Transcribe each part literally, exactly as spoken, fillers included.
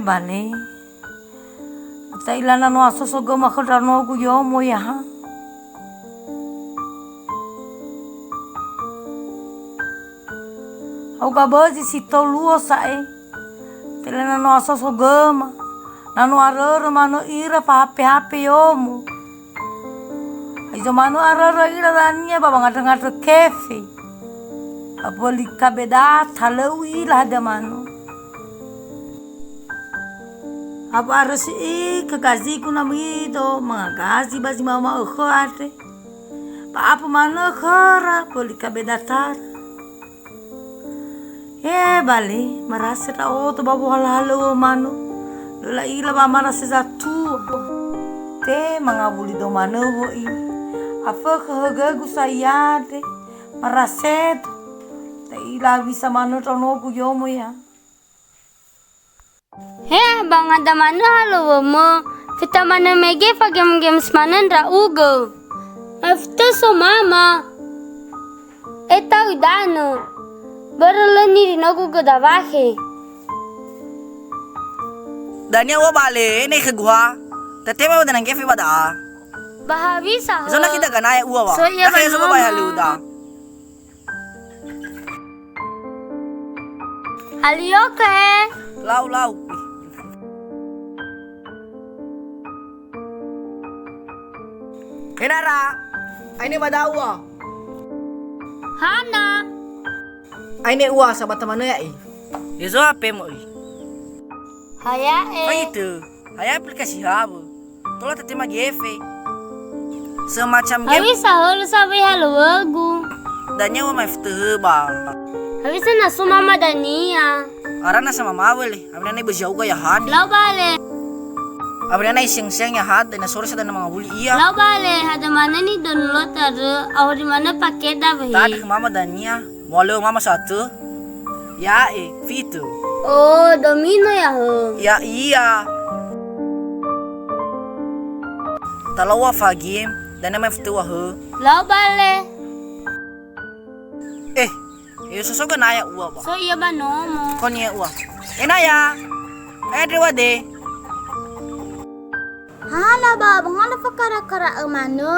Bale. Ta'ila na no asoso göma khö ndranogu yomo yaha. Hauga bözi si tou luo sa'e. Ta'ila na no asoso göma. Na no arörö manö ira fahape-hape yomo. Aizo manö arörö ira dania ba wangandrö-ngandrö kefe. Ba böli kabeda talö u'ila hadia manö. Abu arösi i ke gazigu na mido mangagazi ba zi mama ökhö andre. Ba abu manö khöra böli kabeda tara. He bale, marase ndra'odo ba wohalöhalö manö. Lö la'ila ba marase zatua. Te mangawuli do manö wö'i. Afökhö högögu sa iadre. Marase do. Ta'ila awisa manö ndraonogu yomo ya. He, ba ngada manö halöŵömö, fita manö mege fagem-gems manö ndra'ugö. Mafitö so mama. E ta'u idanö. Börö lö nirinogu göda wakhe. Dania ua bale, ena'e khögu ha. Tatema ba dana gefe ba da'a. Ba hawisa hö? Zona kita ganaya ua wa. So ia. Dakhe so ba ya luda. Alioke. Lau, lau. Enara, aine ba da'a ua. Hana. Aine ua sabata manö ya'i. Yezo ape mo'i. Haya'e. Faitu. Haya aplikasi hawö. Tola tatema gefe. Semacam game. Hawisa hölö sawe halöŵögu. Dania wa mai fetehö ba. Hawisa na so mama dania. Arana sama mawe le. Amina nai bezi auga ya hani. Lau bale. Amina nai seng-seng ya hat, dania sore sa dana mangawuli ia. Lau bale, hada mana ni download ada, awari mana paket dah, weh. Tad mama dania. Moalö mama satu. Ya'e, fitu. Oh, domino ya, ho? Ya, iya. Talawa fagim, dana mai fitu wa, ho? Lau bale. Eh, yo sosoga naya ua, ba. So iya ba nomo. Kon ya ua. Enaya. Ayo dua de. Hala ba, bangala fakara-kara manö.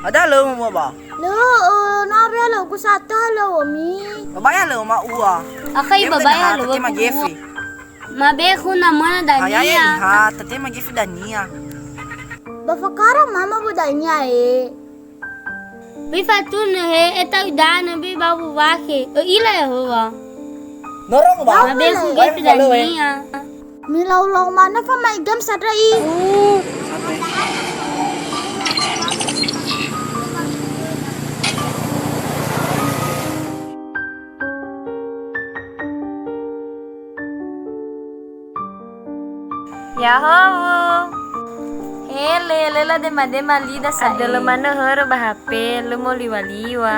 Ada lö mua ba? Lö, ö, na bea lö gu sata lö mi. Babaya lö ma ua. Akai babaya lö. Tatema gefe. Ma be khuna mana dania. Ayaya iha, tatema gefe dania. Ba fakara mama bu dania e. Bi fatunö he, e ta'u idanö bi ba wuwakhe. Ö'ila Yehowa. Norong ba? Mabe khugö fidania. Milau-lau manö famaigam sandra i. Yahowu. Hele, lö ladema-dema lida sa'e. Adölö manö hörö ba H P, lö moliwa-liwa.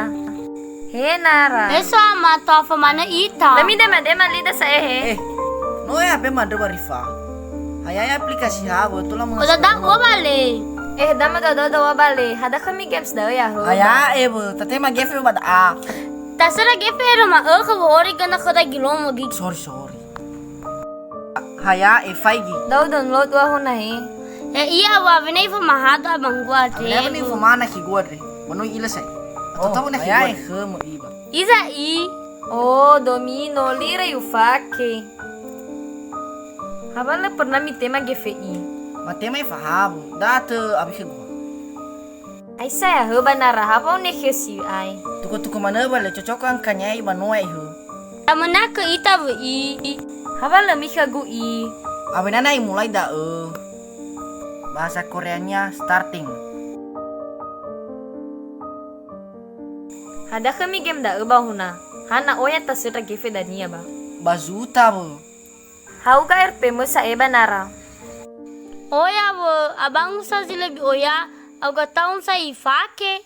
He nara. He so ama, tofa manö ita. Lö midema-dema lida sa'e he. Eh, no ya H P mandrö ba Rifa. Hayaya aplikasi ha, wö, tola mö. Oda da wa bale. Eh, dama dodo wa bale. Hada khömi games da'ö ya ho. Haya'e wö, tatema gefe ba da'a. Tasera gefe ero ma'ökhö wö ori göna khöda gilomo gi. Sorry, sorry. Haya'e faigi. Da'ö download wa hona he. E iya wa wene ifo mahado abanggu andre. Wene ifo mana khigua andre. Wano ila sai. Atau tahu na khigua. Haya'e khömö iba. Iza i. Oh, domino lira yufake. Haba lö pernah mitema gefe i. Matema ifahamu. Datö abi khögua. Aisa ya hö ba nara haba one khö si ai. Tuko-tuko manö ba lö cocok angkanya i ba noa i hö. Tamonakö ita wö'i. Haba lö mikhagu i. Awena na imulai da'ö. Bahasa Koreanya starting. Hada khömi game da'ö ba huna. Hana oya tasöndra gefe dania ba. Ba zuta wö. Hauga R P mö sa'e ba nara. Oya wö, abangu sa zi lebih oya, auga taun sa ifake.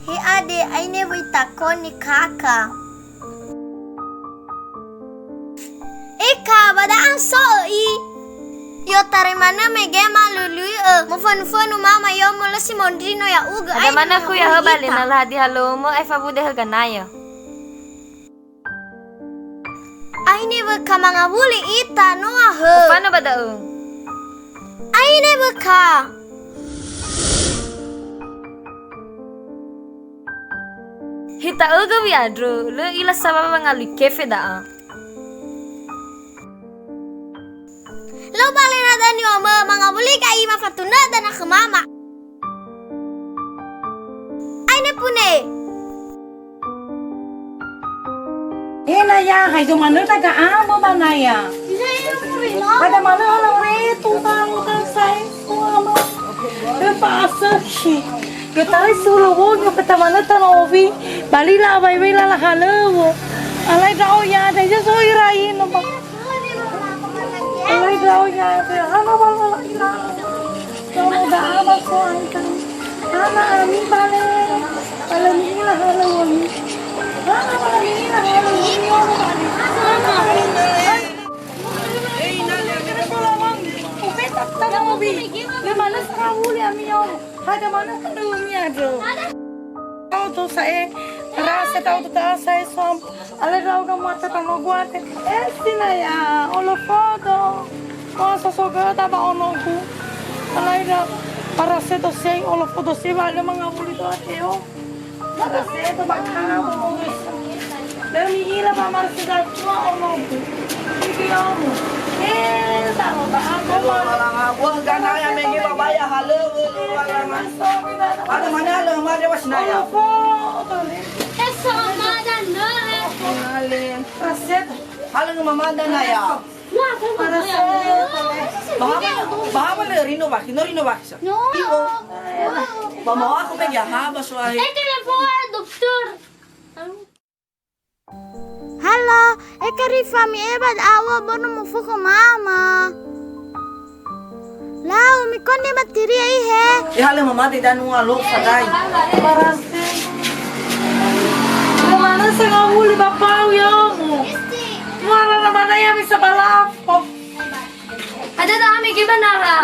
He ade, aine wöi takoni kaka. Eka, ba da'a so'ö i. I'otarai manö mege ma lului'ö. Mofönu-fönu mama yomo lö si mondrino ya'ugö. Ada manö ku ya'ö bale na lö hadia halömö aefa bude hö ganaya. Aine wöka mangawuli ita noa hö. Ofano ba da'ö. Aine wöka. Hita'ögö wi'andrö, lö ila sababa wangalui kefe da'a. Lö bale na dania mö mangawuli ga'i mafatunö dana khö mama. Aine pune. Ena ya, hai do manö daga amo ba naya. Ada manö hala retu ba uta sai suama. Epa asökhi. Götarai sulo wonyo kata manö tanowi. Balila awai wei lala halöwo. Alai da'o ya, ada ya so ira ino ba. Alai da'o ya, ada hana ba lala ila. Kalau da ama so ai kan. Hana ami bale. Bale mi'ila halömi. Hana bale mi'ila halömi. Hana ami bale. Ufeta tana mobi. Le mana sahuli ami yo. Hada mana kadumi ajo. Tau tu sae. Rasa tau tu ta sae som. Ale rau ga mata tano guate. Eh, sina ya. Olo fodo. Masa soga ta ba onogu. Alai da para seto sei olo foto sei ba ada mangawuli to ateo. Para seto ba kamu. Lö mi'ila ba mara seto tua onogu. Iki omu. Eh, ta ba aku. Wah, gana ya mege ba baya halöwo. Ada mana halömi ma dewa sinaya. Olo foto. Eh, sama dan dore. Ale. Para seto. Halömi mama dan naya. Bahaba, bahaba le rino bakhi, no rino bakhi sa. No. Ba mau aku mege haba so ahe. Eh, telepon dokter. Halo, eh, Karifa, mi'ebat awo bono mufuku mama. Lau, mikoni batteria ihe. Eh, halö mama de danu alo fadai. Barasi. Mana sangawuli bapau ya omu. Muara na mana ya bisa balafo. Ada da ami gimana ha?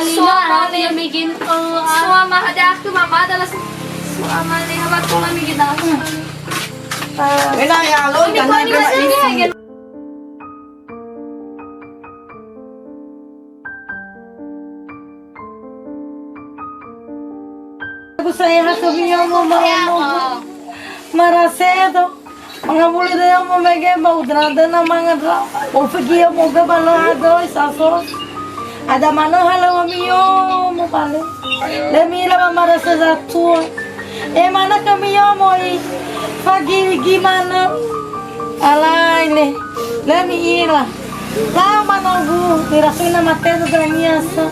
Suara ya migin. Suama ada aku mama adalah suama ni haba tola migin. Ena ya lo. Mikoni batteria. Aku saya hatu bia mo mau. Mara seto. Mangawuli daya mo mege ba udra dana manga dra. Ofegi ya mo ga bala ado saso. Ada manö halömi yo mo bale. Lö mi'ila ba mara seto tua. Eh, mana kami yo moi. Fagi gimana? Alai le. Lö mi'ila. Lau manogu, irasui na mate tu dania sa.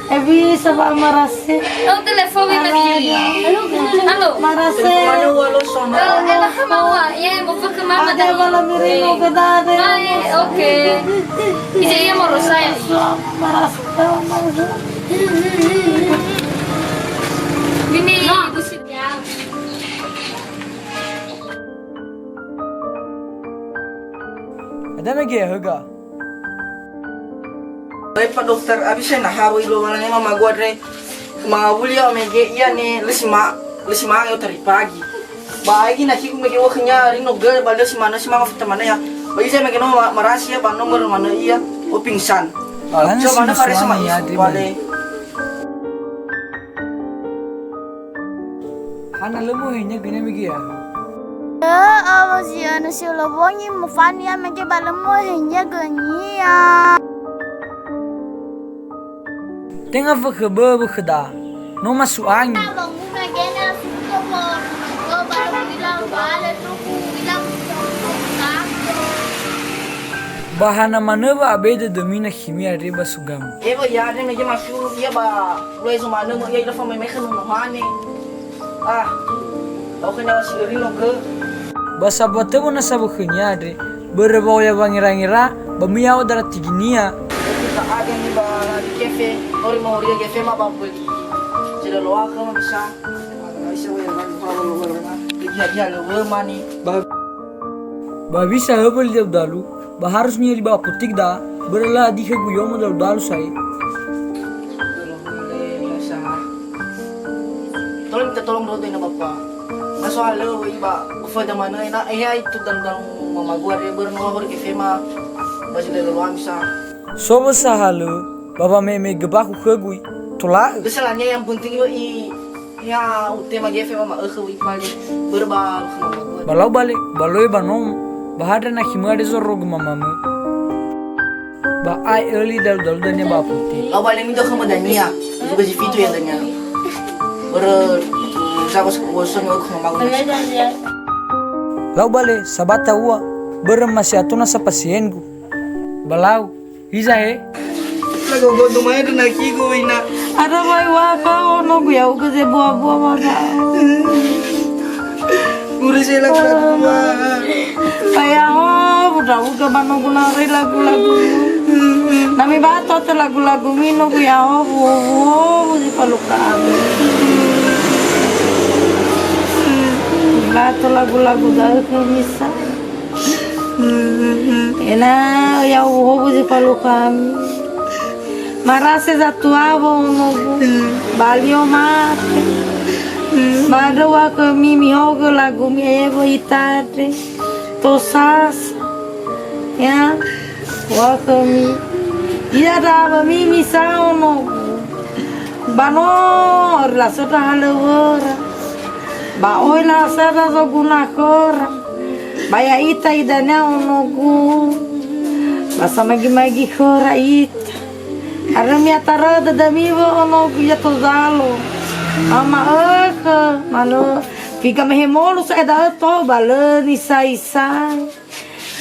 Eh, bisa ba marase. Oh, telepon mi mati. Halo. Marase. Eh, eh, mama wa, ya, mau ke mama. Ada malam ini mau ke dade. Oke. Ije ya mau saya. Marase, marase. Ini, no. Ada mege ya, hega? Baik, Pak Dokter, abis saya nah, haru ilo mana nih, mama gua, Dre. Mawuli ya, mege, iya nih, lesi ma, lesi ma, yo tari pagi. Ba, agi nah, kiku mege, wah, nya, rino gel, ba, lesi mana, si mama fita mana ya. Ba, saya mege, no, ma, marasi ya, ba, nomor mana iya, oh, pingsan. Mana si mana, mana, pare sama ya, isu, Dre, pale. Hana lö mohe nia gönia mege ya. Ö, awa zi önö si ulo bongi mufania mege ba lö mohe nia gönia. Tenga wökhö böwö khöda. No masu'angi. Ba hana manö wa'abe dödömi na khimi andre ba sugama. Ewa ya andre mege masuru ia ba. Luai so manö mo ia ira famai mai khönu Yohane. Ah, au khöna si öri no gö. Ba sabua töbö na sabu khönia andre, börö ba oya wangira-ngira, ba miyawö dara tiginia. Aku tak ada ni ba di kefe, nori mau ria kefe ma ba beli. Sudah loa ke ma bisa. Bisa waya kan, kalau lo waya kan. Iya, iya, lo waya mani. Ba, ba bisa hö beli dalu-dalu, ba harus nia li ba apotik da. Börö lö hadia khögu yomo dalu-dalu sa'ae. Tolong minta tolong dulu ina Bapa. Na so halö wöi ba uföda manö ena, eh, ai tu dalu-dalu mamagu are börö no horöge fema. Ba zi lö lö loami sa. So wösa halö, ba wame'e-me'e göbaku khögu i, tola'ö. Bisa lania yang penting wöi, ya, utema gefe mama ökhö wöi bali. Börö ba khöma. Ba lau bale, ba lo'ö ba nomo, ba handra na khimö andre zorogö mamamö. Ba ae öli dalu-dalu dania ba apotek. Lau bale mido khöma dania, juga zi fitu ya dania. Börö, sa bos, bos, bos, bos, bos, Lau bale, sabata ua, börö ma si ato nasa pasiengu. Ba lau, hiza he? Lagogodo mai ada nakigu ina. Ada mai waka onogu ya'ugö ze bua-bua mada. Guru saya lagu-lagu. Kayaho, udah-udah manogu na re lagu-lagu. Na mibato te lagu-lagu minogu yaho, wuo-wuo, zi paluka ami. Mibato lagu-lagu da'ö khömi sa. Ena'ö ya'ugö zi paluka ami. Marase zatuawo onogu. Balio mate. Ba döwa khömi mihogö lagumi ewe itandre. Tosasa. Ya. Wa khömi. Ira da'ö mi misa onogu. Ba no lasöndra halöŵöra. Ba oi lasöndra zoguna khöra. Ba ya'ita idania onogu. Ba samagi-magi khöra ita. Arö mi'atarö dödömi wö onogu ya tozalo. Ama ökhö, manö. Figa mehemolu sa'ae da'ö to, ba lö nisai-sai.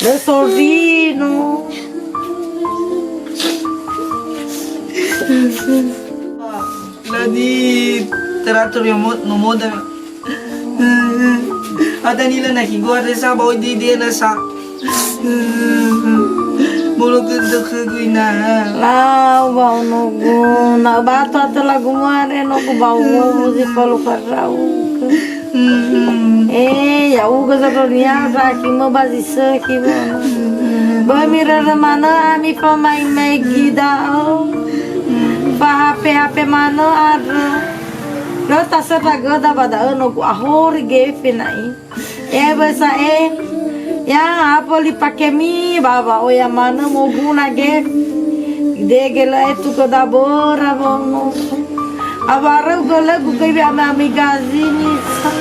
Lö sorino. Lö di teratur ya mo-, nomoda. Ada nila na ki gua desa ba oi di dia na sa. Bolo ke de ke gui na. Lau ba onogu, na ba to atö lagu muare nogu ba uwo zi palu karau. Eh, ya'ugö zondrönia, ndra khimö ba zi sökhi mö. Böi mirörö manö ami famaigi da'ö. Fahape-hape manö andrö. Lö tasöndra göda ba da'ö nogu ahori gefe na'i. Eh, böi sa'ae. Ya, apa li pakemi, ba, ba, oya manö moguna gefe. Dege lö etu göda böra wono. Awarö gölögu göi ame-ame gazini sa.